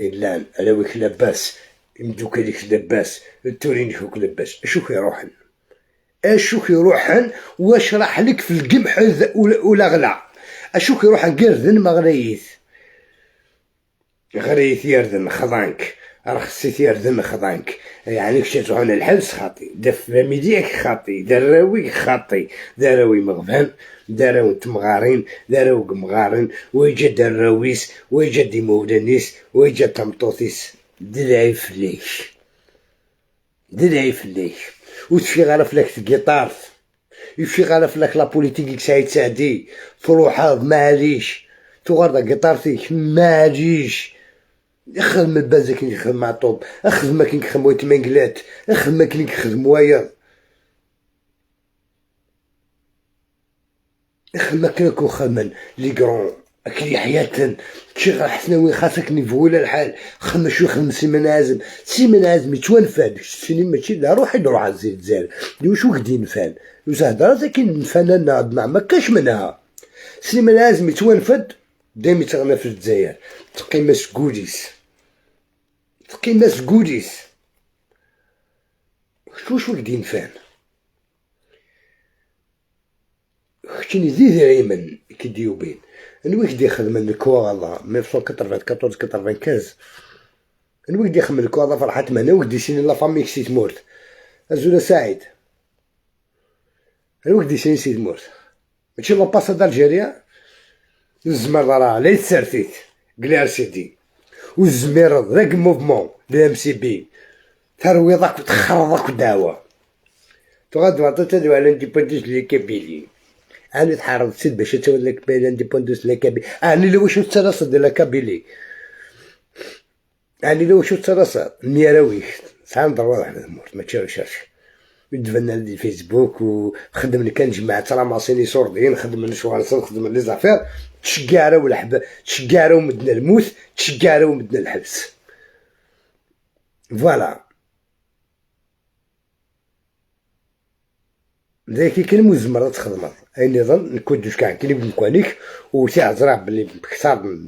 إلان على لاباس مدوكاليك لاباس التورينيك لاباس. اشوف يروحن، اشوف يروحن واش راح لك في القمح ولا غلا. اشوف يروحن قردن ما غريث غريث يردن خضانك رخصيت يردن خضانك. يعني كش تروحون الحبس خاطي، دا فاميليك خاطي، دراوي خاطي، دراوي مغفان، دراوي تمغارين، دراوي قمغارين، ويجا دراويس، ويجا ديمولانيس، ويجا تمطوطيس. دلعي فليك، دلعي فليك. وتفي غير فلاك الكيطارت، يفي غير فلاك لا بوليتيك سعيد سعدي تروح معليش تغرد كيطارتك معليش. اخدم البازا كي يخدم مع طوب، اخدم كي يخدم ويتمنقلات، اخدم كي يخدم واير، اخدم كي خدم لي كرون اكلي حياة شي غير حسناوي خاصك نيفو الحال. خدم شو خدم سيمان عازم، سيمان عازم يتوانفان السينما ماشي لا روحي نروح عزيز زال شو كدي نفان وزهدرة كي نفان ما كاش منها. سيمان عازم يتوانفد دايما يتغنى في الجزائر تقيمة سكوليس، تقيمة سكوليس. شو كدي نفان كاين زي دايما كيديوبين نويك دي خدم الكواغا 1994 95 نويك دي خدم الكواغا فرحات مهنا وك دي سيني لا فامي كسيت مورت ازولا سعيد نويك دي سيني سيت مورت ماشي لومباساد الجيريا الزمر راه لا يتسرتيت قلي سيدي والزمير ذاك موفمون لي ام سي بي ترويضك وتخرضك دعوه تغادو عطيت على انديبوندونس لي كابيلي. انا تحارب سيد باش تولي لك بين انديبوندونس لا كابيلي. انا لو واش ترصد لا كابيلي، انا لو واش ترصد ميراويش ساعة نضرب واحد المورت ما تشرش يدفن عندي الفيسبوك وخدم لي كان جماعة راماسيني سوردين خدم لي شوارس خدم لي زافير تشكارة والحب تشكارة ومدنا الموت تشكارة ومدنا الحبس. فوالا ذاك كلمة زمرة تخدم أي نظام نكون كاع كلي بمكانيك وتعزرع بلي بكثار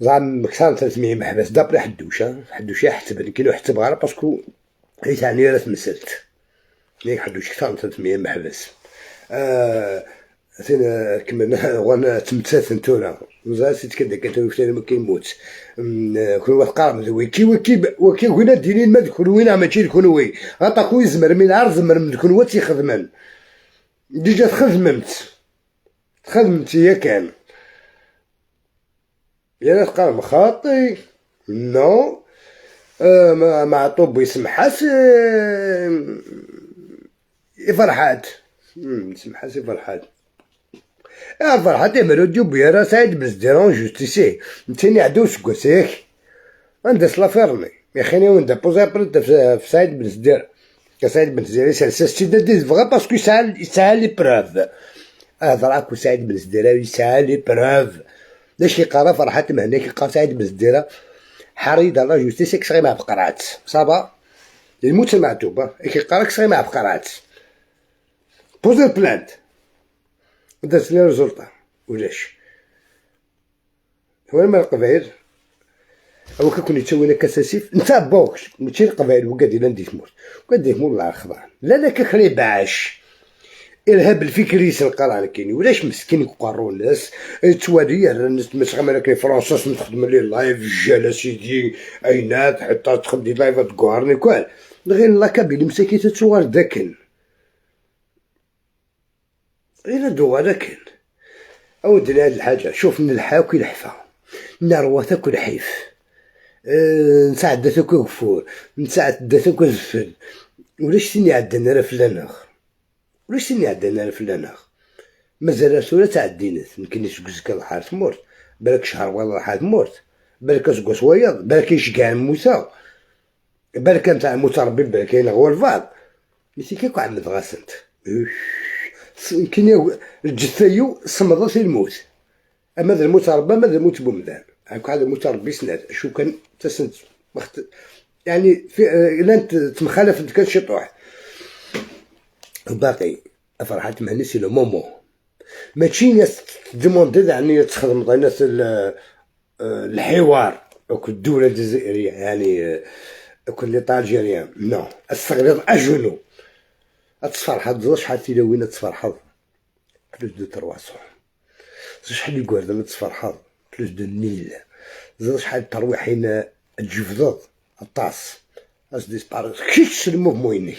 زعما بكثار 300 محبس دابري حدوشة حدوشة حسب كيلو حسب غير باسكو هي تعني راه تمثلت ياك حدوش كثار 300 محبس. سينا كملنا وانا تمثلت نتونا وزاد سيت كدا كانت ما كيموت كل واحد قارب وكي وكي وكي وين دينين ما دخل وين ماشي دخل غطا خويا زمر من عرض زمر من دخل هو تيخدمن ديجا تخدمت هي كان يا تقارب خاطي نو مع طوب يسمحاس يفرحات يسمحاس يفرحات فرحات يمرو ديو راه سعيد بن زديرون جوستيسي نتيني عدو سكوسيك عندس لافيرني يا خيني وين بوزي برد في سعيد بن زدير سعيد بن زدير يسال سي دي فغا باسكو يسال لي بروف هضر اكو سعيد بن زدير يسال لي بروف لاش يقرا فرحات مهني كيقرا سعيد بن زدير حريد لا جوستيس كسغي مع بقرات صابا الموت المعتوبه كيقرا كسغي مع بقرات بوزي بلانت درت لي ريزولطا ولاش هو ما القبائل او كيكون يتسوينا كاساسيف نتا بوكش ماشي القبائل وكاد الا نديت موت وكاد مول الخضر لا لا كخري باش ارهاب الفكري سنقرا كاين ولاش مسكين يقروا الناس توالي الناس مسخمه كاين فرنسا نخدم لي لايف جالا سيدي اينات حتى تخدم لايف تقارني كوال غير لا كابيل مساكين تتصور داكن غير دو لكن اودي هاد الحاجه شوف نلحاك الحفا نروى كل حيف نساعد داتك كفور نساعد داتك زفل ولاش تيني عندنا راه فلانخ ولاش تيني عندنا راه فلانخ مازال سورة تاع الدينات يمكن يسكز الحال مورت بالك شهر ولا حال مورت بالك اسكو وياض بالك يشكع موسى بالك نتاع موسى ربي بالك ينغوى الفاض ماشي كيكو عند غاسنت يمكن الجثيو صمدت الموت اما ذا الموت ربا ما ذا الموت بومدان هاك هذا الموت ربي سناد شو كان تسنت يعني في لان تمخالف كان شي طوح باقي فرحات مهني سي لو مومون ماشي ناس ديموندي يعني تخدم ناس الحوار. الدولة الجزائرية، يعني كل l'État algérien، non، الصغير à genoux. تفرحض شحال تيلاوين تفرحض plus de 300، شحال يقعد تفرحض plus de 1000، زاد شحال ترويحين تجفضض الطاس اش disparaît كيش ال mouvement ينك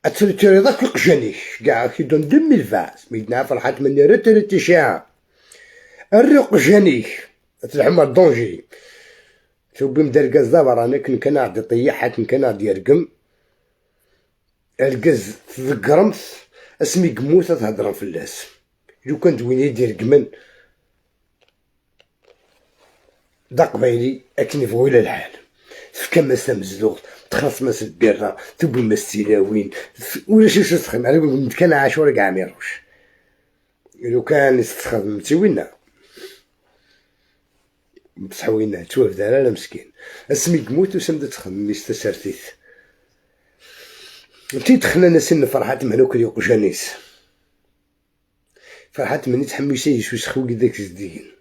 اتريتيري ذاك القجانيك كاع كي دون 2020 سميتنا فرحات مني retraité شاع الرق جانيك تلحم danger. شوف بيم دار دابا رانا كن كان عاد يطيح، كن كان عاد يرقم الكز تذكرمت اسمي قموسة تهضر في اللاس لو كان دوين يدير قمن دا قبايلي اكني فويل الحال فكا ما سمزلوغ تخلص ما البيرة تبوي ما السلاوين ولا شي شو تخدم انا كان عاشور كاع ميروش لو كان يستخدم تيوينا بصح وين توف دار مسكين اسمي قموت وسمد تخدم يستسرتيت انتي دخلنا ناس فرحات مهنوك اليوق جانيس فرحات مني تحميسي شو سخو داك الزدين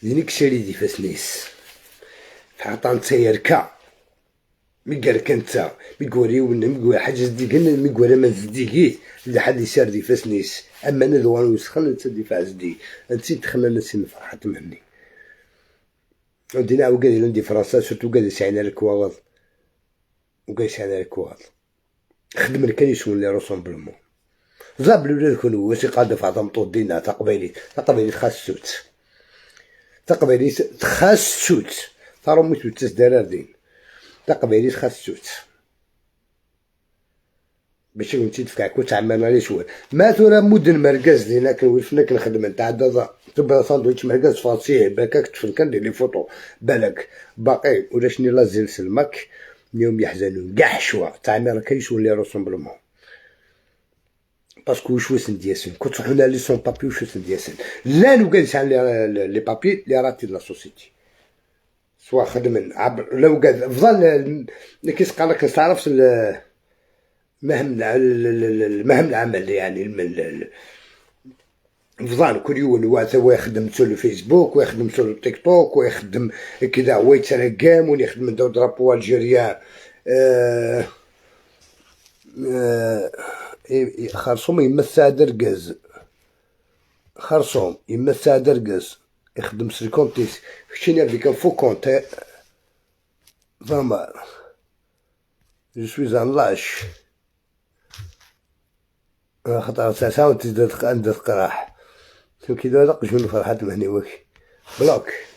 دينيك شاري دي فاسنيس فعطان تيركا مي قال كنت مي قوري ولا مي قوري حاجة زديقن مي قوري ما زديقيت اللي حد يسار دي فاسنيس اما انا ذوان وسخن انت دفاع زدي انت دخلنا ناس فرحات مهني ودينا وقال عندي فرنسا surtout قال سعينا الكواغط وقال سعينا الكواغط خدم كان يسون les rassemblements زاب الولاد كونوا واسي قادة في عظم دينا تقبيلي تقبيلي خاص سوت تقبيلي خاص سوت ثرومي توتس دارار دين تقبيلي خاص سوت باش كنتي تفكع كنت عمال عليه شوية ما ثورا مدن مركز دينا كنولفنا كنخدم نتاع تبدا ساندويتش مركز فرنسي باكاك تفن كندير les photos بالك باقي ولا شني لا زيل سلمك اليوم يحزنون كاع شوا تاع راه كاينش les rassemblements parce que واش وسن دياسن كنت حنا les sans-papiers واش وسن دياسن لا لو كان les papiers les ratés la société سوا خدم عبر لو قال فضل كيس قال لك تعرف مهم المهم العمل يعني فضان كل يوم هو يخدم sur الفيسبوك ويخدم sur التيك توك ويخدم كذا هو يترقم ويخدم دو drapeau algérien خرصوم يمثل درقز خرصوم يمثل درقز يخدم سيكونتيس شنو avec un faux compte فما je suis un lâche خاطر ساعة وتزيد عند قراح كي دار قجون فرحات مهني وك bloque.